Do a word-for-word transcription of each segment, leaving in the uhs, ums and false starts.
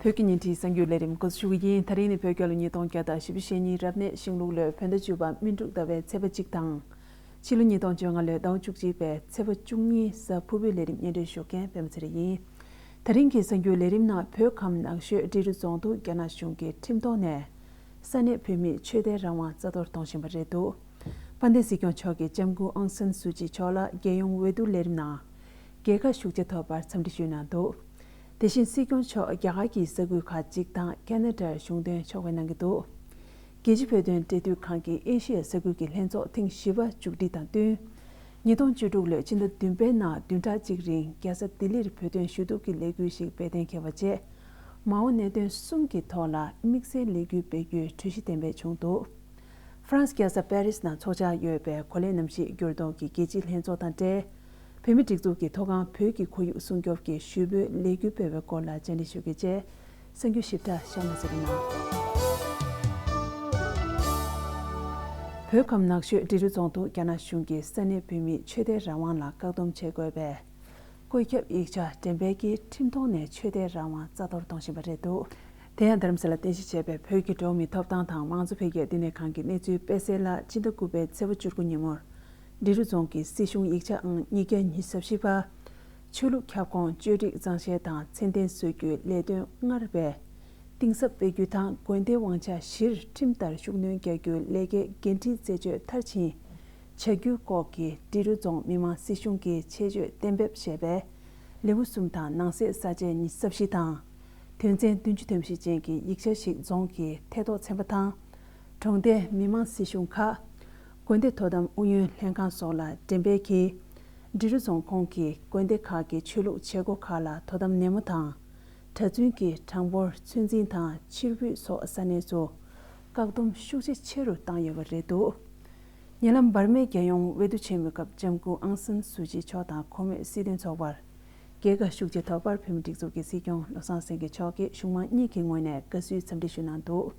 བོད་ཀྱི་ཉིན་བྲིས་གསར་འགྱུར་ལས་རིམ་འགོ་འཛུགས་ཞུ་གི་ཡིན། ད་རིང་ནི་བོད་རྒྱལ་ལོ་ཉིས་སྟོང་བརྒྱ་དང་བཞི་བཅུ་ཞེ་གཉིས་རབ་གནས་ཤིང་ལུག་ལོའི་བོད་ཟླ་བཅུ་པ་སྨིན་དྲུག་ཟླ་བའི་ཚེས་པ་གཅིག་དང་། ཕྱི་ལོ་ཉིས་སྟོང་བཅོ་ལྔ་ལོའི་ཟླ་བ་བཅུ་གཅིག་པའི་ཚེས་པ་བཅུ་གཉིས་གཟའ་ཕུར་བུའི་ལས་རིམ་སྙན་སྒྲོན་ཞུ་མཁན་པད་མ་ཚེ་རིང་ཡིན། ད་རིང་གི་གསར་འགྱུར་ལས་རིམ་ནང་བོད་ཁམས་ནགས་ཤོད་འབྲི་རུ་རྫོང་དུ་རྒྱ་ནག་གཞུང་གིས་ཁྲིམས་ཐོག་ནས་ས་གནས་བོད་མིའི་ཆོས་དད་རང་དབང་རྩ་གཏོར་གཏོང་བཞིན་པ་རེད་འདུག་དཔལ་ལྡན་སྲིད་སྐྱོང་མཆོག་གིས་ལྕམ་སྐུ་ཨང་སན་སུ་ཅི་མཆོག་ལ་རྒྱལ་ཡོངས་འོས་བསྡུ་ལས་རིམ་ནང་རྒྱལ་ཁ་ཤུགས་ཆེ་ཐོབ་པར་འཚམས་འདྲི་ཞུས་གནང་འདུག་དེ་བཞིན་སྲིད་སྐྱོང་མཆོག་རྒྱ་གར་གྱི་ས་ཁུལ་ཁག་ཅིག་དང་ཁེ་ན་ཌར་གཞུང་དོན་ཕྱོགས་ཕེབས་གནང་གི་འདུག་རྒྱལ་སྤྱི་བོད་དོན་འབྲེལ་མཐུད་ཁང་གི་ཨེ་ཤི་ཡ་ས་ཁུལ་གྱི་ལྷན་ཚོགས་ཐེངས་བཞི་པ་མཇུག་སྒྲིལ་དང་བསྟུན། ཉིས་སྟོང་བཅུ་དྲུག་ལོའི་ཕྱི་ཟླ་བདུན་པའི་ནང་བདུན་ཕྲག་གཅིག་རིང་རྒྱལ་ས་ལྡི་ལིར་བོད་དོན་ཞུ་གཏུག་གི་ལས་འགུལ་ཞིག་སྤེལ་གཏན་འཁེལ་བ་བཅས། མ་འོངས་གནད་དོན་གསུམ་གྱི་ཐོག་ལ་དམིགས་བསལ་ལས་འགུལ་སྤེལ་རྒྱུའི་གྲོས་གཞི་གཏན་འབེབས་བྱུང་འདུག་ཧྥ་རན་སི་རྒྱལ་ས་པེ་རིས་ནང་འཚོགས་འཆར་ཡོད་པའི་གོ་ལའི་གནམ་གཤིས་འགྱུར་ལྡོག་གི་རྒྱལ་སྤྱིའི་ལྷན་ཚོགས་དང་འབྲེལ། བོད་མིའི་སྒྲིག་འཛུགས་ཀྱི་ཐོག་ཁང་བོད་ཀྱི་ཁོར་ཡུག་སྲུང་སྐྱོབ་ཀྱི་ཞུ་འབོད་ལས་འགུལ་སྤེལ་བའི་སྐོར་ལ་བཅར་འདྲི་ཞུ་གལ་ཆེ། གསར་འགྱུར་ཞིབ་ཕྲ་གཤམ་ལ་གསན་རོགས་གནང་། བོད་ཁམས་ནགས་ཤོད་འབྲི་རུ་རྫོང་དུ་རྒྱ་ནག་གཞུང་གིས་ས་གནས་བོད་མིའི་ཆོས་དད་རང་དབང་ལ་བཀག་སྡོམ་བྱེད་དགོས་པའི་བཀོད་ཁྱབ་ཡིག་ཆ་འགྲེམས་སྤེལ་གྱིས་ཁྲིམས་ཐོག་ནས་ཆོས་དད་རང་དབང་རྩ་གཏོར་གཏོང་བཞིན་པ་རེད་འདུག་དེ་ཡང་རྡ་རམ་ས་ལ་རྟེན་གཞི་བྱས་པའི་བོད་ཀྱི་འགྲོ་བ་མིའི་ཐོབ་ཐང་དང་མང་གཙོ་འཕེལ་རྒྱས་བསྟི་གནས་ཁང་གི་གནས་ཚུལ་སྤེལ་གསལ་ལ། སྤྱི་ཟླ་དགུ་པའི་ཚེས་པ་བཅུ་དགུ་ཉིན་མོར་འབྲི་རུ་རྫོང་གི་སྲིད་གཞུང་ཡིག་ཆ་ཨང་གཉིས་བརྒྱ་ཉི་ཤུ་རྩ་བཞི་པ། ཆོས་ལུགས་ཁྱབ་ཁོངས་བཅོས་སྒྲིག་གཙང་བཤེར་དང་ཚད་ལྡན་བཟོ་རྒྱུའི་ལས་དོན་སྔར་བས་གཏིང་ཟབ་སྤེལ་རྒྱུ་དང་། དགོན་སྡེའི་དབང་ཆ་གཞིར་ཁྲིམས་ལྟར་ཤུགས་སྣོན་རྒྱག་རྒྱུའི་ལས་ཀའི་འགན་འཁྲི་རྩད་གཅོད་མཐར་ཕྱིན་བྱ་རྒྱུའི་སྐོར་གྱི་འབྲི་རུ་རྫོང་མི་དམངས་སྲིད་གཞུང་གི་ཆེད་བརྗོད་གཏན་འབེབས་ཞེས་པའི་ལེའུ་གསུམ་དང་ནང་གསེས་ས་བཅད་ཉི་ཤུ་རྩ་བཞི་དང་། དོན་ཚན་བདུན་ཅུ་དོན་བཞི་ཅན་གྱི་ཡིག་ཆ་ཞིག་རྫོང་གི་ཐད་གཏོགས་ཚན་པ་དང་། གྲོང་སྡེའི་མི་དམངས་སྲིད་གཞུང་ཁག་དགོན་སྡེ་དོ་དམ་ཨུ་ཡོན་ལྷན་ཁང་སོགས་ལ་འགྲེམས་སྤེལ་གྱིས། འབྲི་རུ་རྫོང་ཁོངས་ཀྱི་དགོན་སྡེ་ཁག་གི་ཆོས་ལུགས་བྱེད་སྒོ་ཁག་ལ་དོ་དམ་ནན་མོ་དང་། གྲྭ་བཙུན་གྱི་གྲངས་འབོར་ཚོད་འཛིན་དང་ཕྱིར་འབུད་སོགས་ས་གནས་སུ་བཀག་སྡོམ་ཤུགས་ཆེ་ཆེ་རུ་བཏང་ཡོད་པ་རེད་འདུག་ཉེ་ལམ་འབར་མའི་རྒྱལ་ཡོངས་འོས་བསྡུ་ཆེན་མོའི་སྐབས་ལྕམ་སྐུ་ཨང་སན་སུ་ཅི་མཆོག་དང་ཁོ་མོས་སྲིད་དོན་ཚོགས་པར་རྒྱལ་ཁ་ཤུགས་ཆེ་ཐོབ་པར་བོད་མིའི་སྒྲིག་འཛུགས་ཀྱི་སྲིད་སྐྱོང་བློ་བཟང་སེང་གེ་མཆོག་གིས་གཞུང་མང་གཉིས་ཀྱི་ངོས་ནས་དགའ་བསུའི་འཚམས་འདྲི་ཞུས་གནང་འདུག་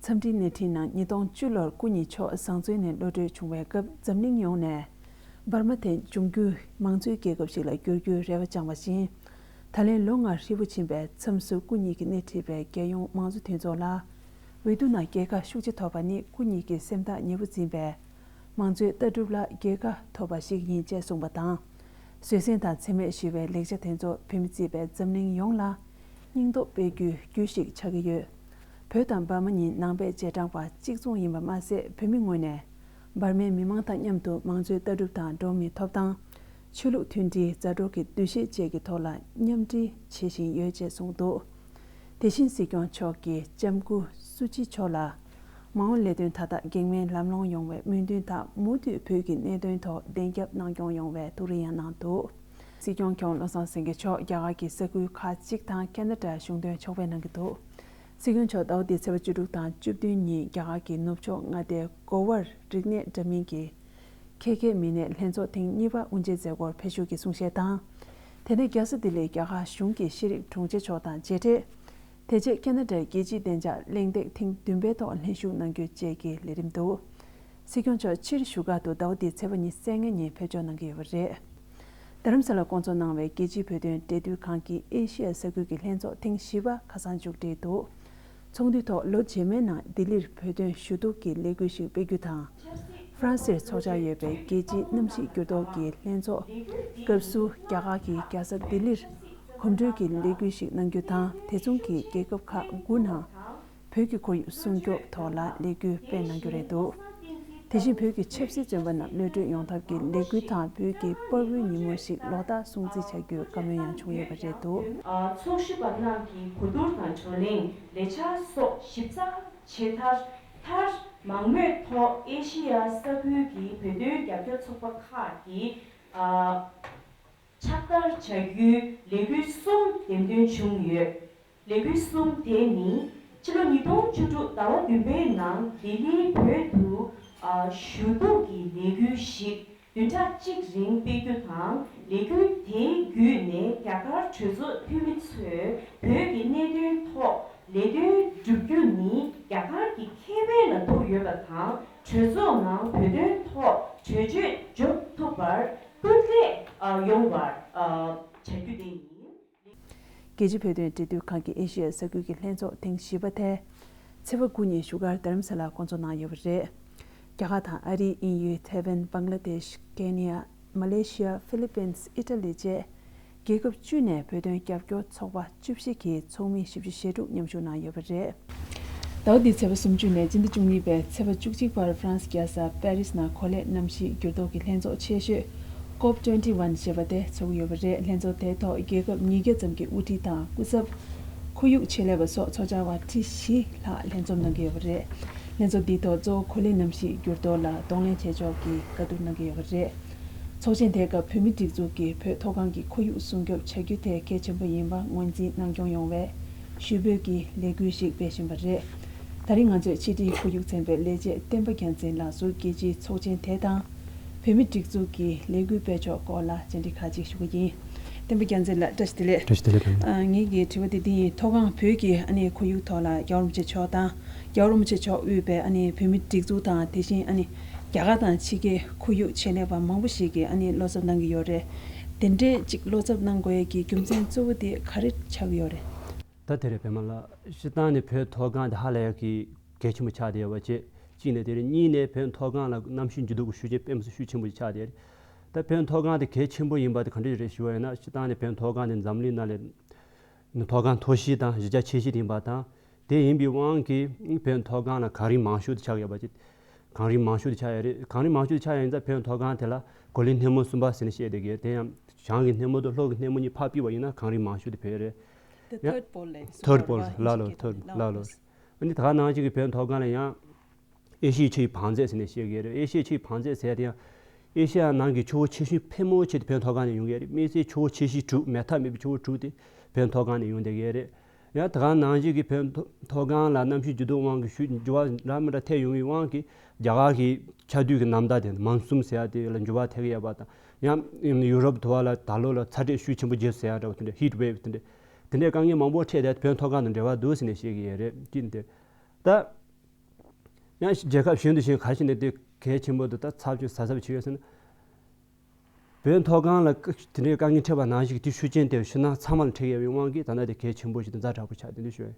འཚམས་འདྲིའི་གནས་འཕྲིན་ནང་ཉིས་སྟོང་བཅུ་ལོར་སྐུ་ཉིད་མཆོག་བཟང་བཙོན་ནས་གློད་གྲོལ་བྱུང་བའི་སྐབས་འཛམ་གླིང་ཡོངས་ནས་འབར་མ་དེ་འབྱུང་འགྱུར་མང་གཙོའི་རྒྱལ་ཁབ་ཞིག་ལ་འགྱུར་རྒྱུའི་རེ་བ་བཅངས་པ་བཞིན། ད་ལན་ལོ་ལྔ་ཧྲིལ་པོ་ཕྱིན་པའི་མཚམས་སུ་སྐུ་ཉིད་ཀྱིས་སྣེ་ཁྲིད་པའི་རྒྱལ་ཡོངས་མང་གཙོ་མཐུན་ཚོགས་ལ་འོས་བསྡུ་ནང་རྒྱལ་ཁ་ཤུགས་ཆེ་ཐོབ་པ་ནི་སྐུ་ཉིད་ཀྱི་སེམས་ཐག་ཉེ་བོ་འཛིན་པའི་མང་གཙོའི་ལྟ་གྲུབ་ལ་རྒྱལ་ཁ་ཐོབ་པ་ཞིག་ཡིན་ཅེས་གསུངས་པ་དང་། བཟོད་བསྲན་དང་འཚེ་མེད་ཞི་བའི་ལེགས་ཆ་དེ་ཚོ་བོད་མི་གཙོས་པའི་འཛམ་གླིང་ཡོངས་ལ་སྙིང་སྟོབས་སྤེལ་རྒྱུའི་རྒྱུ་ཞིག་ཆགས་ཀྱི་ཡོད། བོད་དང་འབར་མ་གཉིས་ནང་པའི་རྗེས་འབྲང་པ་གཅིག་མཚུངས་ཡིན་པ་མ་ཟད། བོད་མི་ངོས་ནས་འབར་མའི་མི་མང་དང་མཉམ་དུ་མང་གཙོའི་ལྟ་གྲུབ་དང་འགྲོ་བ་མིའི་ཐོབ་ཐང་། ཆོས་ལུགས་མཐུན་སྒྲིལ། མཛའ་གྲོགས་ཀྱི་འདུ་ཤེས་བཅས་ཀྱི་ཐོག་ལ་མཉམ་འབྲེལ་བྱེད་བཞིན་ཡོད་ཅེས་གསུངས་འདུག་དེ་བཞིན་སྲིད་སྐྱོང་མཆོག་གིས་ལྕམ་སྐུ་སུ་ཅི་མཆོག་ལ་མ་འོངས་ལས་དོན་མཐའ་དག་གེགས་མེད་ལམ་ལྷོང་ཡོང་བའི་སྨོན་འདུན་དང་མུ་མཐུད་བོད་ཀྱི་གནད་དོན་ཐོག་བདེན་རྒྱབ་གནང་སྐྱོང་ཡོང་བའི་ཐུགས་རེ་ཡང་གནང་འདུག་སྲིད་སྐྱོང་མཆོག་བློ་བཟང་སེང་གེ་མཆོག་རྒྱ་གར་གྱི་ས་ཁུལ་ཁག་ཅིག་དང་ཁེ་ན་ཌ་གཞུང་དོན་ཕྱོགས་ཕེབས་གནང་གི་འདུག་སྲིད་སྐྱོང་མཆོག་ཟླ་བ་འདིའི་ཚེས་པ་བཅུ་དྲུག་དང་བཅུ་བདུན་ཉིན་རྒྱ་གར་གྱི་ནུབ་ཕྱོགས་མངའ་སྡེ་གོ་ཝར་རིག་གནས་འདྲ་མིན་གྱི་ཁེ་ཁེ་མི་སྣའི་ལྷན་ཚོགས་ཐེངས་གཉིས་པ་དབུ་འབྱེད་མཛད་སྒོར་ཕེབས་ཞུགས་ཀྱིས་གསུང་བཤད་དང་། དེ་ནས་རྒྱལ་ས་ལྡི་ལིའི་རྒྱ་གར་གཞུང་གི་ཤེས་རིག་དྲུང་ཆེ་མཆོག་དང་མཇལ་འཕྲད། དེ་རྗེས་ཁེ་ན་ཌའི་རྒྱལ་སྤྱིའི་བདེ་འཇགས་གླེང་སྟེགས་ཐེངས་བདུན་པའི་ཐོག་ལྷན་ཞུགས་གནང་རྒྱུ་བཅས་ཀྱི་ལས་རིམ་འདུག་སྲིད་སྐྱོང་མཆོག་ཕྱིར་བཞུགས་སྒར་དུ་ཟླ་བ་འདིའི་ཚེས་པ་ཉི་ཤུ་རྩ་ལྔ་ཉིན་ཕེབས་འབྱོར་གནང་གི་ཡོད་པ་རེད། རྡ་རམ་ས་ལར་བསྐོང་ཚོགས་གནང་བའི་རྒྱལ་སྤྱིའི་བོད་དོན་འབྲེལ་མཐུད་ཁང་གི་ཨེ་ཤི་ཡ་ས་ཁུལ་གྱི་ལྷན་ཚོགས་ཐེངས་བཞི་པ་ཁ་སང་མཇུག་སྒྲིལ་འདུག་ཚོགས་འདུའི་ཐོག་ལོ་རྗེས་མའི་ནང་ལྡི་ལིར་བོད་དོན་ཞུ་གཏུག་གི་ལས་འགུལ་ཞིག་སྤེལ་རྒྱུ་དང་། ཧྥ་རན་སིར་འཚོགས་འཆར་ཡོད་པའི་རྒྱལ་སྤྱིའི་གནམ་གཤིས་འགྱུར་ལྡོག་གི་ལྷན་ཚོགས་སྐབས་སུ་རྒྱ་གར་གྱི་རྒྱལ་ས་ལྡི་ལིར་གོམ་བགྲོད་ཀྱི་ལས་འགུལ་ཞིག་གནང་རྒྱུ་དང་། དེ་མཚུངས་ཀྱི་རྒྱལ་ཁབ་ཁག་དགུ་ནང་བོད་ཀྱི་ཁོར་ཡུག་སྲུང་སྐྱོབ་ཐོག་ལ་ལས་འགུལ་སྤེལ་གནང་རྒྱུ་རེད་འདུག་དེ་བཞིན་བོད་ཀྱི་ཆབ་སྲིད་བཙོན་པ་རྣམས་གློད་གྲོལ་ཡོང་ཐབས་ཀྱི་ལས་འགུལ་དང་བོད་ཀྱི་དཔའ་བོའི་ཉིན་མོ་ཞིག་ལོ་ལྟར་སྲུང་བརྩི་བྱ་རྒྱུའི་བཀའ་མོལ་ཡང་བྱུང་ཡོད་པ་རེད་འདུག་ཚོགས་ཞུགས་པ་རྣམས་ཀྱི་གོ་བསྡུར་དང་བགྲོ་གླེང་ལས་འཆར་སོགས་ཞིབ་ཚགས་བྱས་མཐར། མཐར་མང་མོས་ཐོག་ཨེ་ཤེ་ཡ་ས་ཁུལ་གྱི་བོད་དོན་རྒྱབ་སྐྱོར་ཚོགས་པ་ཁག་གིས། ཨ། ཕྱག་བསྟར་བྱ་རྒྱུའི་ལས་འགུལ་གསུམ་འགྲེམས་སྟོན་བྱུང་ཡོད། ལས་འགུལ་གསུམ་དེ་ནི་ཕྱི་ལོ་ཉིས་སྟོང་བཅུ་དྲུག་ཟླ་བ་བདུན་པའི་ནང་ལྡི་ལིའི་བོད་དུ་ཨ་ཞུ་གཏུག་གི་ལས་འགུལ་ཞིག་བདུན་ཕྲག་གཅིག་རིང་སྤེལ་རྒྱུ་དང་། ལས་འགུལ་དེའི་བརྒྱུད་ནས་རྒྱ་གར་གྲོས་ཚོགས་འཐུས་མི་ཚོས་བོད་ཀྱི་གནད་དོན་ཐོག་ལས་དོན་བསྒྲུབ་རྒྱུ་ནི་རྒྱ་གར་གྱི་ཁེ་ཕན་ལ་ཐུག་ཡོད་པ་དང་། གྲོས་ཚོགས་ནང་བོད་དོན་ཐོག་གྲོས་ཆོད་འཇོག་ཐུབ་པར་སྐུལ་འདེད་ཡོང་བར་བྱ་རྒྱུ་དེ་ཡིན། རྒྱལ་སྤྱིའི་བོད་དོན་འབྲེལ་མཐུད་ཁང་གི་ཨེ་ཤི་ཡ་ས་ཁུལ་གྱི་ལྷན་ཚོགས་ཐེངས་བཞི་པ་དེ། ཚེས་པ་དགུ་ཉིན་བཞུགས་སྒར་རྡ་རམ་ས་ལར་བསྐོང་ཚོགས་གནང་ཡོད་པ་རེད། རྒྱ་གར་དང་ཨ་རི། དབྱིན་ཡུལ། ཐའེ་ཝན། བང་ལ་དེཤ། ཀེ་ནི་ཡ། མ་ལེ་ཤི་ཡ། ཧྥི་ལི་པིན། ཨི་ཊ་ལི་བཅས། རྒྱལ་ཁབ་བཅུ་ནས་བོད་དོན་རྒྱབ་སྐྱོར་ཚོགས་པ་བཅུ་བཞི་གི་ཚོགས་མི་བཞི་བཅུ་ཞེ་དྲུག་མཉམ་ཞུགས་གནང་ཡོད་པ་རེད། ཟླ་བ་འདིའི་ཚེས་པ་སུམ་ཅུ་ནས་སྤྱི་ཟླ་བཅུ་གཉིས་པའི་ཚེས་པ་བཅུ་གཅིག་བར་ཧྥ་རན་སི་རྒྱལ་ས་པེ་རིས་ནང་གོ་ལའི་གནམ་གཤིས་འགྱུར་ལྡོག་གི་ལྷན་ཚོགས་ཆེ་ཤོས་ཀོབ་ཊུ་ཝེན་ཊི་ཝན་ཞེས་པ་དེ་ཚོགས་ཀྱི་ཡོད་པ་རེད། ལྷན་ཚོགས་དེའི་ཐོག་རྒྱལ་ཁབ་ཉིས་བརྒྱ་ཙམ་གྱི་དབུ་ཁྲིད་དང་སྐུ་ཚབ། ཁོར་ཡུག་ཆེད་ལས་པ་སོགས་ཚོགས་བཅར་བ་ཁྲི་བཞི་ལྷག་ལྷན་འཛོམས་གནང་གི་ཡོད་པ་རེད། ལྷན་ཚོགས་འདིའི་ཐོག་གཙོ་བོ་གོ་ལའི་གནམ་གཤིས་འགྱུར་ལྡོག་ལ་གདོང་ལེན་བྱེད་ཕྱོགས་ཀྱི་བཀའ་བསྡུར་གནང་གི་ཡོད་པ་རེད། ཚོགས་ཆེན་དེའི་སྐབས་བོད་མིའི་སྒྲིག་འཛུགས་ཀྱིས་བོད་མཐོ་སྒང་གི་ཁོར་ཡུག་སྲུང་སྐྱོབ་བྱ་རྒྱུ་དེ་གལ་ཆེན་པོ་ཡིན་པ་ངོས་འཛིན་གནང་སྐྱོང་ཡོང་བའི་ཞུ་འབོད་ཀྱི་ལས་འགུལ་ཞིག་སྤེལ་བཞིན་པ་རེད། ད་རིང་ང་ཚོས་ཕྱི་དྲིལ་ཁོར་ཡུག་ཚན་པའི་ལས་བྱེད་བསྟན་པ་རྒྱལ་མཚན་ལགས་སུ་རྒྱལ་སྤྱིའི་ཚོགས་ཆེན་དེ་དང་། བོད་མིའི་སྒྲིག་འཛུགས་ཀྱི་ལས་འགུལ་སྤེལ་ཕྱོགས་སྐོར་ལ་བཅར་འདྲི་ཁག་ཅིག་ཞུ་གི་ཡིན། བསྟན་པ་རྒྱལ་མཚན་ལགས་བཀྲ་ཤིས་བདེ་ལེགས། བཀྲ་ཤིས་བདེ་ལེགས། ཨ། ངེད་ཀྱི་དྲི་བ་དེ་འདི་ཡིན། མཐོ་སྒང་བོད་ཀྱི་ཨ་ནི་ཁོར་ཡུག་ཐོག་ལ་རྒྱལ་བ་རིན་པོ་ཆེ་མཆོག་དང་རྒྱལ་བ་རིན་པོ་ཆེ་མཆོག་དབུས་པའི་ཨ་ནི་བོད་མིའི་སྒྲིག་འཛུགས་དང་དེ་བཞིན་ཨ་ནི་རྒྱ་གར་དང་ཕྱི་རྒྱལ་ཁོར་ཡུག་ཆེད་ལས་པ་མང་པོ་ཞིག་གིས་ཨ་ནི་བློ་འཚབ་གནང་གི་ཡོད་རེད། དེ་འདྲའི་ཅིག་བློ་འཚབ་གནང་དགོས་ཡས་ཀྱི་རྒྱུ་མཚན་གཙོ་བོ་དེ་ག་རེ་ཆགས་ཀྱི་ཡོད་རེད། ད་དེ་རེད་པད་མ་ལགས། སྤྱིར་བཏང་ནས་བོད་མཐོ་སྒང་དེ་ཧ་ལས་ཡག་གི་གལ་ཆེན་པོ་ཆགས་བསྡད་ཡོད་པ་བཅས་གཅིག་ནས་དེ་རེད། གཉིས་ནས་བོད་མཐོ་སྒང་ལ་གནམ་གཤིས་འགྱུར་ལྡོག་གི་ཤུགས་རྐྱེན་དཔེ་མི་སྲིད་ཤུགས་ཆེན་པོ་ཞིག་ཆགས་བསྡད་རེད། ད་བོད་མཐོ་སྒང་དེ་གལ་ཆེན་པོ་ཡིན་པ་དེ་ག་འདྲ་རེད་ཞུ་བ་ཡིན་ན། སྤྱིར་བཏང་ནས་བོད་མཐོ་སྒང་དེ་འཛམ་གླིང་ནང་ལས་མཐོ་སྒང་མཐོ་ཤོས་དང་གཞི་རྒྱ་ཆེ་ཤོས་དེ་ཡིན་པ་དང་། དེ་ཡིན་པའི་དབང་གིས་བོད་མཐོ་སྒང་ལ་གངས་རི་མང་ཤོས་དེ་ཆགས་ཡོད་པ་ཅིག་གངས་རི་མང་ཤོས་དེ་ཆགས་ཡོད་རེད། གངས་རི་མང་ཤོས་དེ་ཆགས་ཡོད་ཡིན་ཙང་བོད་མཐོ་སྒང་དེ་ལ་གོ་ལའི་སྣེ་མོ་གསུམ་པ་ཟེར་ནས་བཤད་བསྡད་ཀྱི་ཡོད། དེ་ཡང་བྱང་གི་སྣེ་མོ་དང་ལྷོ་གི་སྣེ་མོ་གཉིས་ཕར་ཕུད་པ་ཡིན་ན་གངས་རི་མང་ཤོས་དེ་བོད་རེད། The third pole ལབ་ཀྱི་སོ། ཐར་པོལ་ལ་ལོ། ཐར་པོལ་ལ་ལོ། ཨ་ནི་ད་ག་ནང་བཞིན་གྱི་བོད་མཐོ་སྒང་ལ་ཡང་ཨེ་ཤི་ཡའི་ཆུའི་བང་མཛོད་ཟེར་ནས་བཤད་ཀྱི་ཡོད་རེད། ཨེ་ཤི་ཡའི་ཆུའི་བང་མཛོད་ཟེར་དེ་ཡང་ཨེ་ཤི་ཡ་ནང་གི་ཆུ་བོ་ཆེ་ཤོས་ཕལ་མོ་ཆེ་དེ་བོད་མཐོ་སྒང་ནས་ཡོང་གི་ཡོད་རེད། དམིགས་བསལ་ཆུ་བོ་ཆེ་ཤོས་དྲུག་མེད་ཐབས་མེད་པའི་ཆུ་བོ་དྲུག་དེ་བོད་མཐོ་སྒང་ནས་ཡོང་བསྡད་ཀྱི་ཡོད་རེད། ཡང་ད་ག་ནང་བཞིན་གྱི་བོད་མཐོ་མཐོ་སྒང་ལ་གནམ་གཤིས་འགྱུར་ལྡོག་དབང་གིས་ཤུགས་འགྱུར་བ་འདྲ་མི་འདྲ་ཐེབས་ཡོང་བའི་དབང་གིས་རྒྱ་གར་གྱི་ཆར་དུས་ཀྱི་ནམ་ཟླ་དེ་མོན་སུན་ཟེར་ཡ་དེ་ལ་འགྱུར་བ་ཐེབས་ཀྱི་ཡོད་པ་དང་། ཡང་ཡུ་རོབ་དུ་བ་ལ་ད་ལོ་ལ་ཚ་དྲོད་ཤུགས་ཆེན་པོ་རྒྱས་ཟེར་ཡ་འདྲ་བ་དེ་འདྲ། ཧིཊ་ཝེབ་དེ་འདྲ། དེ་འདྲའི་དཀའ་ངལ་མང་པོ་འཕྲད་དེ་བོད་མཐོ་སྒང་དང་འབྲེལ་བ་འདུག་ཟེར་ནས་བཤད་ཀྱི་ཡོད་རེད། གཅིག་འདི། ད། ཡང་རྒྱལ་ཁབ་གཞན་དུ་གཞན་ག་རེ་བྱས་ནས་དེ་གལ་ཆེན་པོ་འདུག་ད་ཚབས་ཆེ་གཟབ་གཟབ་བྱེད་ཡོད་ཟེར་ན། བོད་མཐོ་སྒང་ལ་དེ་འདྲའི་དཀའ་ངལ་འཕྲད་པ་ནང་བཞིན་གྱི་དེ་ཤུགས་རྐྱེན་དེ་ཕྱི་ནང་ཚང་མ་ལ་འཕྲད་ཀྱི་ཡོད་པའི་དབང་གིས་ད་ལྟ་དེ་གལ་ཆེན་པོ་ཞིག་དང་ཛ་དྲག་པོ་ཆགས་བསྡད་འདུག་ཞུ་ཡ་ཡིན།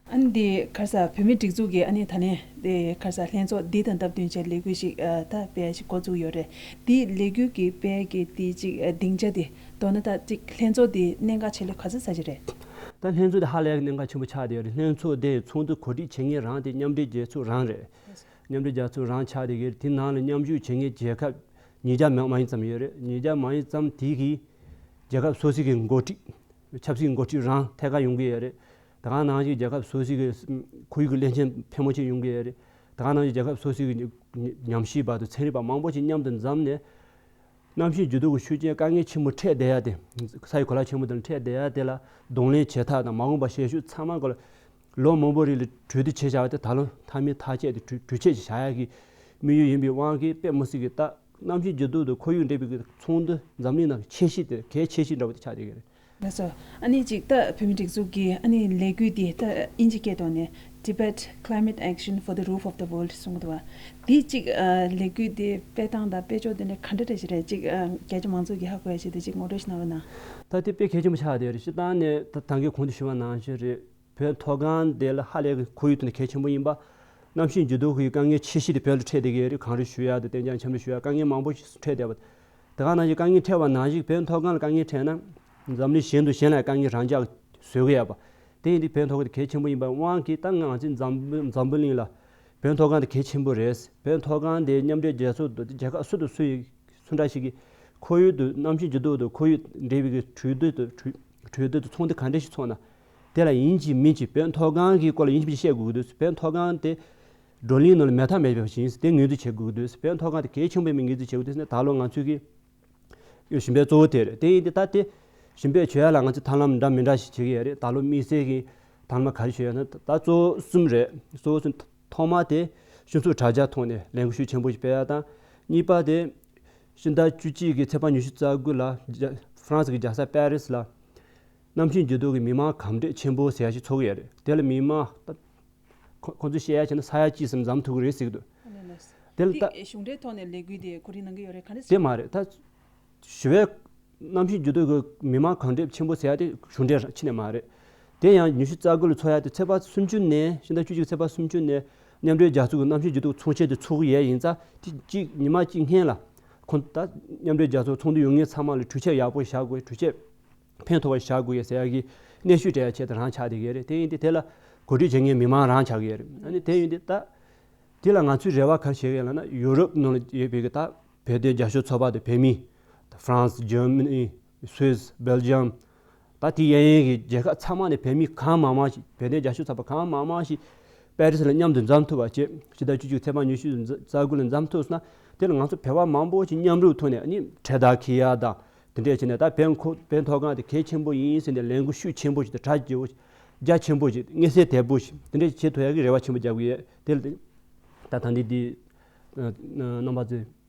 ཨ་ནི་དེ་ག་རེ་ཟེར། བོད་མིའི་སྒྲིག་འཛུགས་ཀྱིས་ཨ་ནི་ད་ལན་དེ་ག་རེ་ཟེར། ལྷན་ཚོགས་འདི་དང་སྟབས་བསྟུན་བྱས་ལས་འགུལ་ཞིག་ཨ་ད་སྤེལ་ཞིག་འགོ་བཙུགས་ཡོད་རེད། དེའི་ལས་འགུལ་གྱི་སྤེལ་གྱི་དེ་ཅིག་ཨ་སྡིངས་ཆ་དེ་མདོར་ན་ད་ཅིག་ལྷན་ཚོགས་དེ་གནད་འགག་ཆེ་ལོས་ག་ཚོད་ཙམ་ཞིག་རེད། ད་ལྷན་ཚོགས་དེ་ཧ་ལས་ཀྱི་གནད་འགག་ཆེན་པོ་ཆགས་བསྡད་ཡོད་རེད། ལྷན་ཚོགས་དེ་ཚོགས་འདུ་གོ་སྒྲིག་བྱེད་མཁན་རང་དེ་མཉམ་འབྲེལ་རྒྱལ་ཚོགས་རང་རེད། མཉམ་འབྲེལ་རྒྱལ་ཚོགས་རང་ཆགས་བསྡད་ཀྱི་རེད། དེ་ནང་ལ་མཉམ་ཞུགས་བྱེད་མཁན་རྒྱལ་ཁབ་ཉིས་བརྒྱ་མ་ཡིན་ཙམ་ཡོད་རེད། ཉིས་བརྒྱ་མ་ཡིན་ཙམ་དེ་གིས་རྒྱལ་ཁབ་སོ་སོ་གི་འགོ་ཁྲིད། ཆབ་སྲིད་འགོ་ཁྲིད་རང་ཐད་ཀར་ཡོང་གི་ཡོད་རེད། ད་ག་ནང་བཞིན་རྒྱལ་ཁབ་སོ་སོ་གི་ཁོར་ཡུག་གི་བློན་ཆེན་ཕལ་མོ་ཆེ་ཡོང་གི་ཡོད་རེད། ད་ག་ནང་བཞིན་རྒྱལ་ཁབ་སོ་སོ་གི་ཉམས་ཞིབ་པ་དང་ཚན་རིག་པ་མང་པོ་ཞིག་མཉམ་དུ་འཛོམས་ནས། གནམ་གཤིས་འགྱུར་ལྡོག་གི་ཤུགས་རྐྱེན་དཀའ་ངལ་ཆེན་པོ་འཕྲད་བསྡད་ཡ་དེ། ས་ཡི་གོ་ལ་ཆེན་པོ་དེ་ལ་འཕྲད་བསྡད་ཡ་དེ་ལ་གདོང་ལེན་བྱེད་ཐབས་དང་མ་འོངས་པ་ཤེས་ཤུགས་ཚང་མ་གོ་ལ། ལོ་མང་པོ་རིང་ལ་གྲོས་བསྡུར་བྱས་བཞག་པ་དེ་ད་ལོ་མཐའ་མའི་ཐག་བཅད་དེ་གྲོས་གྲོས་ཆོད་ཅིག་བཞག་ཡག་གི་དམིགས་ཡུལ་ཡིན་པའི་དབང་གིས་དཔེ་མི་སྲིད་ཀྱི་ད་གནམ་གཤིས་འགྱུར་ལྡོག་དང་ཁོར་ཡུག་འབྲེལ་བའི་གི་ཚོགས་འདུ་འཛམ་གླིང་ནང་གི་ཆེ་ཤོས་དེ་གལ་ཆེ་ཤོས་འདྲ་བོ་དེ་ཆགས་བསྡད་ཀྱི་རེད། ལགས་སོ། ཨ་ནི་ཅིག་ད་བོད་མིའི་སྒྲིག་འཛུགས་ཀྱི་ཨ་ནི་ལས་འགུལ་འདི་ད་དབྱིན་ཇི་སྐད་ཐོག་ནས་Tibet Climate Action for the Roof of the World གསུང་གི་འདུག་བ། འདི་ཅིག་ཨ་ལས་འགུལ་འདི་སྤེལ་སྟངས་དང་སྤེལ་ཕྱོགས་འདི་འདྲ་ག་འདྲ་རེད་ཞིག་རེད། ཅིག་ཨ་རྒྱ་ཆེ་མང་ཚོགས་ཀྱིས་ཧ་གོ་ཡ་ཞིག་དེ་ཅིག་ངོ་སྤྲོད་ཞིག་གནང་རོགས་གནང་། ད་དེ་དཔེ་གལ་ཆེན་པོ་ཆགས་བསྡད་ཡོད་རེད། སྤྱིར་བཏང་ནས་ད་ད་གིན་གོང་དུ་ཞུས་པ་ནང་བཞིན་རེད། བོད་མཐོ་སྒང་དེ་ལ་ཧ་ལས་ཀྱི་ཁོར་ཡུག་ཐོག་ནས་གལ་ཆེན་པོ་ཡིན་པ། གནམ་གཤིས་འགྱུར་ལྡོག་གི་དཀའ་ངལ་ཆེ་ཤོས་དེ་བོད་ལ་འཕྲད་བསྡད་ཀྱི་ཡོད་རེད། གངས་རི་ཞུ་ཡ་དང་གཏན་འཇགས་འཆམ་རི་ཞུ་ཡ་དཀའ་ངལ་མང་པོ་ཞིག་འཕྲད་བསྡད་པ། དེ་ག་ནང་བཞིན་དཀའ་ངལ་འཕྲད་པ་ནང་བཞིན་བོད་མཐོ་སྒང་ལ་དཀའ་ངལ་འཕྲད་ན། འཛམ་གླིང་གཞན་དུ་གཞན་ལ་དཀའ་ངལ་རང་འཇགས་བཟོ་གི་ཡོད་པ། དེ་ཡིན་དུས་བོད་མཐོ་སྒང་དེ་གལ་ཆེན་པོ་ཡིན་པའི་དབང་གིས་ད་ང་ཚོའི་འཛམ་བུ་འཛམ་བུ་གླིང་ལ་བོད་མཐོ་སྒང་དེ་གལ་ཆེན་པོ་རེད། བོད་མཐོ་སྒང་དེ་མཉམ་འབྲེལ་རྒྱལ་ཚོགས་དང་རྒྱལ་ཁབ་སུ་དང་སུ་ཡིན་སུ་འདྲ་ཞིག་གིས་ཁོར་ཡུག་དང་གནམ་གཤིས་འགྱུར་ལྡོག་དང་ཁོར་ཡུག་འབྲེལ་བའི་གི་གྲོས་བསྡུར་དང་གྲོས་གྲོས་བསྡུར་དང་ཚོགས་འདུ་ག་འདྲ་ཞིག་ཚོགས་ན། དེ་ལ་ཡིན་གཅིག་མིན་གཅིག་བོད་མཐོ་སྒང་གི་སྐོར་ལ་ཡིན་གཅིག་མིན་གཅིག་བཤད་དགོས་ཀྱི་འདུག་བོད་མཐོ་སྒང་དེ་བགྲོ་གླེང་ནང་ལ་མེད་ཐབས་མེད་པ་ཞིག་ཡིན། དེ་ངོས་འཛིན་བྱེད་དགོས་ཀྱི་འདུག་བོད་མཐོ་སྒང་དེ་གལ་ཆེན་པོ་ཡིན་པའི་ངོས་འཛིན་བྱེད་དགོས་འདུག་ཟེར་ནས་ད་ལོ་ང་ཚོས་ཀྱི་ཞིང་པའི་གཙོ་བོ་དེ་རེད། དེ་ཡིན་དུས་ད་དེ་ཞིང་པས་བྱེད་ཡ་ལ་ང་ཚོས་ཐབས་ལམ་འདྲ་མི་འདྲ་ཞིག་བྱེད་ཀྱི་ཡོད་རེད། ད་ལོ་དམིགས་བསལ་གྱི་ཐབས་ལམ་ག་རེ་ཞུ་ཡ་ན་ད་གཙོ་བོ་གསུམ་རེད། གཙོ་བོ་གསུམ། ཐོག་མ་དེ་སྤྱི་ཚོགས་དྲ་རྒྱ་ཐོག་ནས་ལས་འགུལ་ཤུགས་ཆེན་པོ་ཞིག་སྤེལ་ཡ་དང་། གཉིས་པ་དེ་ཕྱི་ཟླ་བཅུ་གཅིག་གི་ཚེས་པ་ཉི་ཤུ་རྩ་དགུ་ལ་རྒྱ་ཧྥ་རན་སི་གི་རྒྱལ་ས་པེ་རིས་ལ་གནམ་གཤིས་འགྱུར་ལྡོག་གི་མི་མང་གམ་བགྲོད་ཆེན་པོ་ཟེར་ཡ་ཞིག་ཚོགས་ཀྱི་ཡོད་རེད། དེ་ལ་མི་མང་ད་ཁོ་ཁོང་ཚོས་བཤད་ཡ་བྱས་ན་ས་ཡ་གཅིག་ཙམ་འཛོམས་ཐུབ་ཀྱི་རེད་ཟེར་གྱི་འདུག་ཨ་ལས་ལས། དེ་ལ་དེ་ད་གཞུང་འབྲེལ་ཐོག་ནས་ལས་འགུལ་དེ་གོ་སྒྲིག་གནང་གི་ཡོད་རེད། ག་འདྲ་དེ་ཟེར། མ་རེད། ད་ཞི་བའི་ གནམ་གཤིས་འགྱུར་ལྡོག་གི་མི་མང་གང་འདྲས་ཆེན་པོ་ཟེར་ཡ་དེ་གཞུང་འབྲེལ་ཕྱི་ནས་མ་རེད། དེ་ཡང་ཉི་ཤུ་རྩ་དགུ་ལ་ཚོགས་ཡ་དེ་ཚེས་པ་སུམ་ཅུ་ནས་ཕྱི་ཟླ་བཅུ་གཅིག་ཚེས་པ་སུམ་ཅུ་ནས་མཉམ་འབྲེལ་རྒྱལ་ཚོགས་ཀྱི་གནམ་གཤིས་འགྱུར་ལྡོག་ཚོགས་ཆེན་དེ་ཚོགས་ཀྱི་ཡ་ཡིན་ཙང་དེ་གཅིག་ཉི་མ་གཅིག་སྔོན་ལ་ཁོང་ད་མཉམ་འབྲེལ་རྒྱལ་ཚོགས་ཚོགས་འདུ་ཡོང་མཁན་ཚང་མ་ལ་གྲོས་ཆོད་ཡག་པོ་བཞག་དགོས། གྲོས་ཆོད་ཕན་ཐོགས་པ་བཞག་དགོས་ཡ་ཟེར་ཡ་གི་གནོན་ཤུགས་སྤྲད་ཡ་ཆེད་དུ་རང་ཆགས་བསྡད་ཀྱི་རེད། དེ་ཡིན་དུས་དེ་ལ་གོ་སྒྲིག་བྱེད་མཁན་མི་མང་རང་ཆགས་ཀྱི་ཡོད་རེད། ཨ་ནི་དེ་ཡིན་དུས་ད་དེ་ལ་ང་ཚོས་རེ་བ་ག་རེ་བྱེད་ཀྱི་ཡོད་ལབ་ན། ཡུ་རོབ་ནང་ལ་ཡོད་པའི་གི་ད་བོད་དོན་རྒྱབ་སྐྱོར་ཚོགས་པ་དང་བོད་མི། ཧྥ་རན་སི། འཇར་མ་ནི། སུད་སི། སྦེལ་ཇམ། ད་དེ་གཡས་གཡོན་གྱི་རྒྱལ་ཁབ་ཚང་མ་ནས་བོད་མི་གང་མང་མང་ཞིག་བོད་དོན་རྒྱབ་སྐྱོར་ཚོགས་པ་གང་མང་མང་ཞིག་པེ་རི་སི་ལ་མཉམ་དུ་འཛོམས་ཐུབ་པ་བྱས། ཕྱི་ཟླ་བཅུ་གཅིག་ཚེས་པ་ཉི་ཤུ་རྩ་དགུ་ལ་འཛོམས་ཐུབ་སོང་ན། དེ་ལ་ང་ཚོ་བོད་པ་མང་པོ་ཞིག་མཉམ་རུབ་ཐོག་ནས་ནི་གྲལ་བསྟར་འཁྱེར་ཡ་དང་དེ་འདྲས་བྱས་ནས། ད་བོད་མཁོ་བོད་མཐོ་སྒང་དེ་གལ་ཆེན་པོ་ཡིན་ཟེར་ནས་ལས་འགུལ་ཤུགས་ཆེན་པོ་ཞིག་དང་གྲ་རྒྱས་པོ་ཞིག་རྒྱ་ཆེན་པོ་ཞིག་མངོན་གསལ་དོད་པོ་ཞིག་དེ་འདྲས་བྱེད་ཐུབ་ཡ་གི་རེ་བ་ཆེན་པོ་རྒྱག་གི་ཡོད། དེ་ལ་ད་ད་འདི་འདི་རྣམ་པ་ཚོས།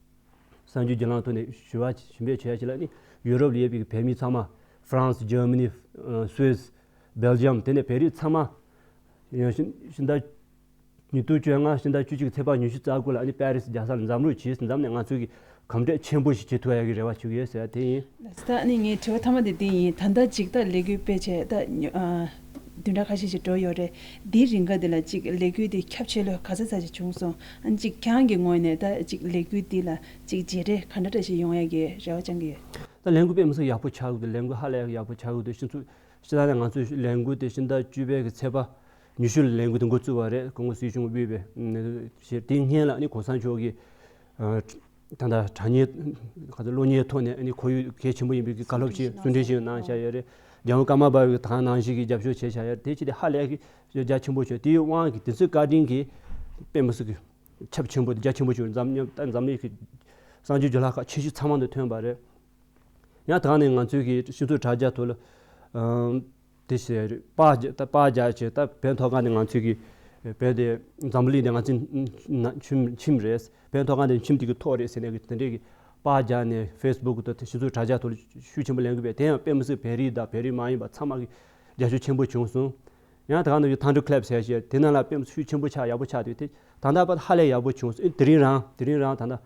གསར་འགྱུར་བརྒྱུད་ལམ་ཐོག་ནས་ཞུ་བ་ཞུ་འབོད་བྱེད་ཡ་ཞིག་ལ་ནི། ཡུ་རོབ་ལ་ཡོད་པའི་བོད་མི་ཚང་མ། ཧྥ་རན་སི། འཇར་མ་ནི། སུད་སི། སྦེལ་ཇམ། དེ་ནས་བོད་རིགས་ཚང་མ། ཡང་ཕྱི་ཕྱི་ཟླ་ཉིས་སྟོང་བཅོ་ལྔ་ཕྱི་ཟླ་བཅུ་གཅིག་ཚེས་པ་ཉི་ཤུ་རྩ་དགུ་ལ་ནི་པེ་རི་སི་རྒྱལ་ས་ལ་འཛོམས་རོགས་གྱིས། འཛོམས་ནས་ང་ཚོས་ཀྱི་གོམ་བགྲོད་ཆེན་པོ་ཞིག་བྱེད་ཐུབ་ཡ་གི་རེ་བ་བྱེད་ཀྱི་ཡོད་ཟེར་ཡ་དེ་ཡིན། ད་ནི་ངའི་དྲི་བ་མཐའ་མ་དེ་འདི་ཡིན། ད་ལྟ་ཅིག་ད་ལས་འགུལ་སྤེལ་བྱས་ད་ཉོ་ཨ། བདུན་ཕྲག་ཁ་ཤས་ཤིག་འགྲོ་ཡོད་རེད། འདིའི་རིང་ག་འདི་ལ་ཅིག་ལས་འགུལ་འདི་ཁྱབ་ཆེ་ལོས་ག་ཚོད་ཙམ་ཞིག་བྱུང་སོང་། ཨ་ཅིག་ཁྱེད་རང་གི་ངོས་ནས་ད་ཅིག་ལས་འགུལ་འདི་ལ་ཅིག་རྗེས་འབྲས་ག་འདྲ་འདྲ་ཞིག་ཡོང་ཡ་གི་རེ་བ་བཅང་གི་ཡོད། ད་ལས་འགུལ་དཔེ་མི་སྲིད་ཡག་པོ་ཆགས་ཀྱི་འདུག་ལས་འགུལ་ཧ་ལས་ཡག་པོ་ཆགས་ཀྱི་འདུག་སྤྱི་ཚོགས་སྤྱི་བཏང་ནས་ང་ཚོའི་ལས་འགུལ་དེ་ཕྱི་ཟླ་བཅུ་པའི་གི་ཚེས་པ་ཉི་ཤུ་ལ་ལས་འགུལ་དེ་འགོ་བཙུགས་པ་རེད། སྐུ་ངོ་སྲིད་སྐྱོང་དབུས་པའི་ཞེས། དེའི་སྔོན་ལ་ནི་གོང་ས་མཆོག་གིས། ད་ལྟ་དྲ་བརྙན་ག་ཚོད་གློག་བརྙན་ཐོག་ནས་ནི་ཁོར་ཡུག་གལ་ཆེན་པོ་ཡིན་པའི་བཀའ་སློབ་ཅིག་གསུང་འཕྲིན་ཞིག་གནང་བཞག་ཡོད་རེད། རྒྱལ་བ་ཀརྨ་པ་གི་དེ་ག་ནང་བཞིན་གྱི་རྒྱབ་སྐྱོར་བྱས་བཞག་ཡོད་རེད། དེ་ཅི་སྟེ་ཧ་ལས་ཀྱི་རྒྱ་ཆེན་པོ་བྱུང་། དེའི་དབང་གིས་དེ་ཚོའི་བཀའ་དྲིན་གྱིས་དཔེ་མི་སྲིད་ཀྱི་ཁྱབ་ཆེན་པོ་རྒྱ་ཆེན་པོ་བྱུང་། འཛམ་གླིང་ད་འཛམ་གླིང་གི་གསར་འགྱུར་བརྒྱུད་ལམ་ཁག་ཆེ་ཤོས་ཚང་མ་དུ་ཐོན་པ་རེད། ཡང་དེ་ག་ནས་ང་ཚོའི་གི་སྤྱི་ཚོགས་དྲ་རྒྱ་ཐོག་ལ། དེ་བྱས་རེད། པར་རྒྱག་ད་པར་རྒྱག་བྱས། ད་བོད་མཐོ་སྒང་ནས་ང་ཚོས་ཀྱི་བོད་དེ་འཛམ་བུ་གླིང་ནས་ང་ཚོའི་ན་ཁྱིམ་ཁྱིམ་རེད། བོད་མཐོ་སྒང་ནས་ཁྱིམ་དེ་གི་ཐོག་རེད་ཟེར་ནས་ཀྱི་དེ་འདྲས་ཀྱི་པར་རྒྱག་ནས་ཧྥེ་སི་བུག་དང་དེ་སྤྱི་ཚོགས་དྲ་རྒྱ་ཐོག་ལ་ཤུགས་ཆེན་པོ་ལེན་གི་བས། དེ་ཡང་དཔེ་མི་སྲིད་བོད་རིགས་དང་བོད་རིགས་མ་ཡིན་པ་ཚང་མ་གི་རྒྱབ་སྐྱོར་ཆེན་པོ་བྱུང་སོང་། ཡང་དེ་ག་ནས་ཀྱི་ཐན་ཌར་ཁི་ལེབ་ཟེར་བྱས་དེ་ནང་ལ་དཔེ་མི་སྲིད་ཤུགས་ཆེན་པོ་ཆགས། ཡག་པོ་ཆགས་དུས་དེ་ད་ལྟ་བར་ཧ་ལས་ཡག་པོ་བྱུང་སོང་། དེ་རིང་རང་དེ་རིང་རང་ད་ལྟ།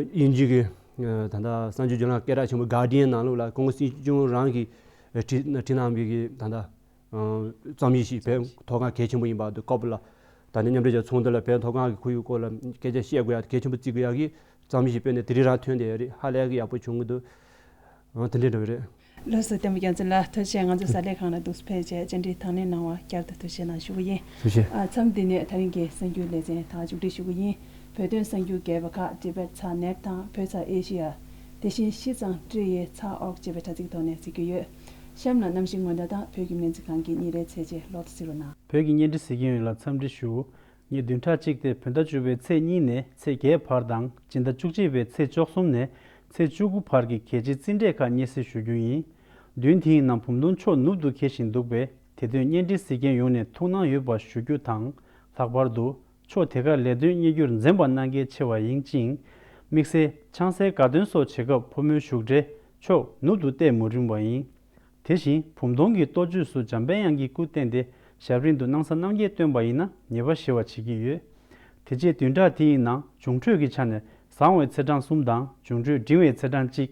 དབྱིན་ཇི་གི་ད་ལྟ་གསར་འགྱུར་བརྒྱུད་ལམ་སྐད་གྲགས་ཆེན་པོ་གར་ཌི་ཡན་ནང་ལོགས་ལ་སྐུ་ངོ་སྲིད་སྐྱོང་རང་གིས་བྲིས་བྲིས་གནང་བའི་གི་ད་ལྟ་རྩོམ་ཡིག་ཞིག་བོད་མཐོ་སྒང་གལ་ཆེན་པོ་ཡིན་པ་དུ་ཀོ་པ་ལ། ད་ནི་མཉམ་འབྲེལ་རྒྱལ་ཚོགས་འདུ་ལ་བོད་མཐོ་སྒང་གི་ཁོར་ཡུག་སྐོར་ལ་སྐད་ཆ་བཤད་དགོས་ཡ་གལ་ཆེན་པོ་བརྩི་དགོས་ཡ་གི་རྩོམ་ཡིག་ཞིག་སྤེལ་ནས་དེ་རིང་རང་ཐོན་བསྡད་ཡོད་རེད། ཧ་ལས་ཀྱི་ཡག་པོ་བྱུང་གི་འདུག་དེ་འདྲའི་འདྲ་བ་རེད། ལགས་སོ། བསྟན་པ་རྒྱལ་མཚན་ལགས། ཐུགས་རྗེ་ཆེ། ང་ཚོའི་གཟའ་ལྷག་ཁང་ལ་འདུག་སེ་ཕེབས་བྱས་བཅར་འདྲི་དང་ལེན་གནང་བར་བསྐྱར་དུ་ཐུགས་རྗེ་ཆེ་གནང་ཞུ་གི་ཡིན། ཐུགས་རྗེ་ཆེ། ཨ། མཚམས་འདི་ནས་ད་རིང་གི་གསར་འགྱུར་ལེ་ཚན་ད་མཇུག་སྒྲིལ་ཞུ་གི་ཡིན། བོད་དོན་གསར་འགྱུར་རྒྱས་པ་ཁག་ཏི་བེད་ཚ་ནེཊ་དང་བོད་ཚ་ཨེ་ཤི་ཡ། དེ་བཞིན་ཤིས་ཙང་ཀྲི་ཡེ་ཚ་ཨོག་ཅེས་པའི་དྲ་ཚིགས་ཐོག་ནས་གཟིགས་རྒྱུ་ཡོད། གཤམ་ལ་གནམ་གཤིས་སྔོན་བརྡ་དང་བོད་ཀྱི་སྨན་རྩིས་ཁང་གི་ཉིན་རེའི་ཚད་ཆེ་ལོག་ཏུ་གཟིགས་རོགས་གནང་། བོད་ཀྱི་བརྙན་འཕྲིན་གཟིགས་མཁན་ཡོངས་ལ་འཚམས་འདྲི་ཞུ། ཉིན་བདུན་ཕྲག་གཅིག་སྟེ་བོད་ཟླ་བཅུ་པའི་ཚེས་གཉིས་ནས་ཚེས་བརྒྱད་བར་དང་སྤྱི་ཟླ་བཅུ་གཅིག་པའི་ཚེས་བཅུ་གསུམ་ནས་ཚེས་བཅུ་དགུ་བར་གྱི་གལ་ཆེའི་རྩིས་འབྲས་ཁག་སྙན་སེང་ཞུ་རྒྱུ་ཡིན། བདུན་དེའི་ནང་བུམ་སྟོང་ཕྱོགས་ནུབ་ཏུ་འཁེལ་བཞིན་འདུག་པས། དེ་དོན་བརྙན་འཕྲིན་གཟིགས་མཁན་ཡོངས་ནས་ཐུགས་སྣང་ཡོད་པ་ཞུ་རྒྱུ་དང་། ལྷག་པར་དུ་ཕྱོགས་དེ་གར་ལས་དོན་གཉེར་རྒྱུར་འཛེམ་པ་གནང་གལ་ཆེ་བ་ཡིན་ཅིང་། དམིགས་བསལ་ཆང་སའི་དགའ་སྟོན་སོགས་བྱེད་སྐབས་ཕོ་མོའི་བཞུགས་གྲལ་ཕྱོགས་ནུབ་ཏུ་གཏད་མ་རུང་བ་ཡིན། དེ་བཞིན་བུམ་སྟོང་གི་གཏོ་བཅོས་སུ་འཇམ་པའི་དབྱངས་ཀྱི་སྐུ་བསྟན་ཏེ་ཞབས་རིམ་དུ་སྣང་ས་རྣམ་རྒྱལ་བཏོན་པ་ཡིན་ན་ཉེས་པ་ཞི་བར་བྱེད་ཀྱི་ཡོད། དེ་རྗེས་བདུན་ཕྲག་དེའི་ནང་འབྱུང་འཕྲོད་ཀྱི་ཆ་ནས་བཟང་བའི་ཚེས་གྲངས་གསུམ་དང་འབྱུང་འཕྲོད་འབྲིང་བའི་ཚེས་གྲངས་གཅིག་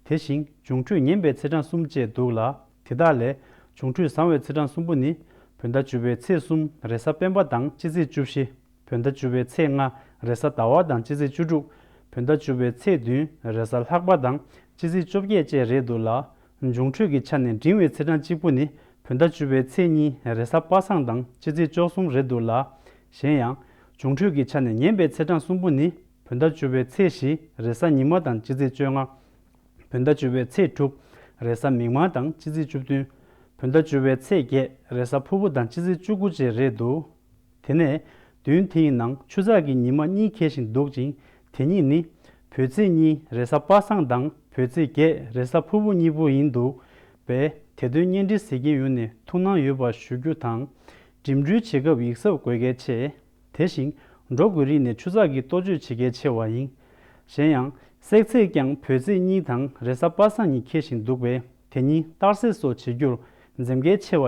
དེ་བཞིན་འབྱུང་འཕྲོད་ངན་པའི་ཚེས་གྲངས་གསུམ་བཅས་འདུག་ལ། དེ་དག་ལས་འབྱུང་འཕྲོད་བཟང་བའི་ཚེས་གྲངས་གསུམ་པོ་ནི། བོད་ཟླ་བཅུ་པའི་ཚེས་གསུམ་རེས་གཟའ་སྤེན་པ་དང་སྤྱི་ཚེས་བཅུ་བཞི། བོད་ཟླ་བཅུ་པའི་ཚེས་ལྔ་རེས་གཟའ་ཟླ་བ་དང་སྤྱི་ཚེས་བཅུ་དྲུག་བོད་ཟླ་བཅུ་པའི་ཚེས་བདུན་རེས་གཟའ་ལྷག་པ་དང་སྤྱི་ཚེས་བཅོ་བརྒྱད་བཅས་རེད་འདུག་ལ། འབྱུང་འཕྲོད་ཀྱི་ཆ་ནས་འབྲིང་བའི་ཚེས་གྲངས་གཅིག་པུ་ནི་བོད་ཟླ་བཅུ་པའི་ཚེས་གཉིས་རེས་གཟའ་པ་སངས་དང་སྤྱི་ཚེས་བཅུ་གསུམ་རེད་འདུག་ལ། གཞན་ཡང་། འབྱུང་འཕྲོད་ཀྱི་ཆ་ནས་ངན་པའི་ཚེས་གྲངས་གསུམ་པོ་ནི་བོད་ཟླ་བཅུ་པའི་ཚེས་བཞི་རེས་གཟའ་ཉི་མ་དང་སྤྱི་ཚེས་བཅོ་ལྔ། བོད་ཟླ་བཅུ་པའི་ཚེས་དྲུག་རེས་གཟའ་མིག་དམར་དང་སྤྱི་ཚེས་བཅུ་བདུན། བོད་ཟླ་བཅུ་པའི་ཚེས་བརྒྱད་རེས་གཟའ་ཕུར་བུ་དང་སྤྱི་ཚེས་བཅུ་དགུ་བཅས་རེད་འདུག་དེ་ནས་བདུན་དེའི་ནང་ཆུ་ཚགས་ཀྱི་ཉི་མ་གཉིས་འཁེལ་བཞིན་འདུག་ཅིང་། དེ་གཉིས་ནི། བོད་ཚེས་གཉིས་རེས་གཟའ་པ་སངས་དང་བོད་ཚེས་བརྒྱད་རེས་གཟའ་ཕུར་བུ་གཉིས་པོ་ཡིན་འདུག་པས། དེ་དོན་བརྙན་འཕྲིན་གཟིགས་མཁན་ཡོངས་ནས་ཐུགས་སྣང་ཡོད་པ་ཞུ་རྒྱུ་དང་། འགྲིམ་འགྲུལ་བྱེད་སྐབས་ཡིག་ཚབ་དགོས་གལ་ཆེ། དེ་བཞིན་འགྲོ་དགོས་རིགས་ནས་ཆུ་ཚགས་ཀྱི་གཏོ་བཅོས་བྱེད་གལ་ཆེ་བ་ཡིན། གཞན་ཡང་། བསྲེག་ཚད་ཀྱང་བོད་ཚེས་གཉིས་དང་རེས་གཟའ་པ་སངས་གཉིས་འཁེལ་བཞིན་འདུག་པས། དེ་གཉིས་གཏར་སྲེག་སོགས་བྱེད་རྒྱུར་འཛེམ་གལ་ཆེ་བ་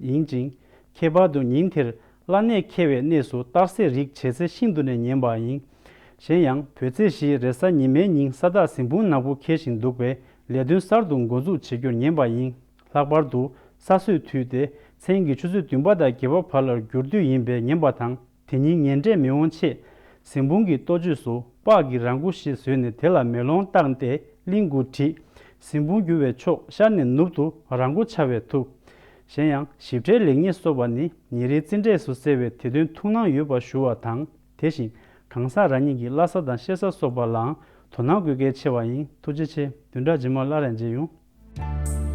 ཡིན་ཅིང་། ཁྱད་པར་དུ་ཉིན་དེར་བླ་གནས་ཁེལ་བའི་གནས་སུ་གཏར་སྲེག་རིགས་བྱེད་ཚད་ཤིན་ཏུ་ནས་ཉུང་བ་ཡིན། གཞན་ཡང་བོད་ཚེས་བཞིའི་རེས་གཟའ་ཉི་མའི་ཉིན་ས་བདག་གཟིམ་དཔོན་ནག་པོ་འཁེལ་བཞིན་འདུག་པས། ལས་དོན་གསར་དུ་འགོ་འཛུགས་བྱེད་རྒྱུར་ཉན་པ་ཡིན། ལྷག་པར་དུ་ས་སྲོད་དུས་ཏེ་མཚན་གྱི་ཆུ་ཚོད་བདུན་པ་དང་བརྒྱད་པ་བར་ལ་བསྒྱུར་དུས་ཡིན་པས་ཉན་པ་དང་། དེ་ཉིན་ཉེ་འབྲེལ་མི་འོང་ཆེད། གཟིམ་དཔོན་གྱི་ལྟོ་བཅོས་སུ་སྤགས་ཀྱི་ར་མགོ་ཞིག་བཟོས་ནས་དེ་ལ་མེ་ལོང་བཏགས་ཏེ་གླིང་དགུ་བྲིས། གཟིམ་དཔོན་འགྱུར་བའི་ཕྱོགས་ཤར་ནས་ནུབ་ཏུ་ར་མགོ་འཕྱར་བས་ཐུབ། གཞན་ཡང་ཞིབ་ཕྲའི་ལེགས་ཉེས་སོགས་པ་ནི་ཉིན་རེའི་རྩིས་འབྲས་སུ་གསལ་བས་དེ་དོན་ཐུགས་སྣང་ཡོད་པ་ཞུ་བ་དང་། དེ་བཞིན་གང་ཟག་རང་ཉིད་ཀྱི་བླ་གཟའ་དང་གཤེད་གཟའ་སོགས་པ་ལའང་དོ་སྣང་དགོས་གལ་ཆེ་བ་ཡིན། ཐུགས་རྗེ་ཆེ། བདུན་ཕྲག་རྗེས་མར་སླར་ཡང་མཇལ་ཡོང་།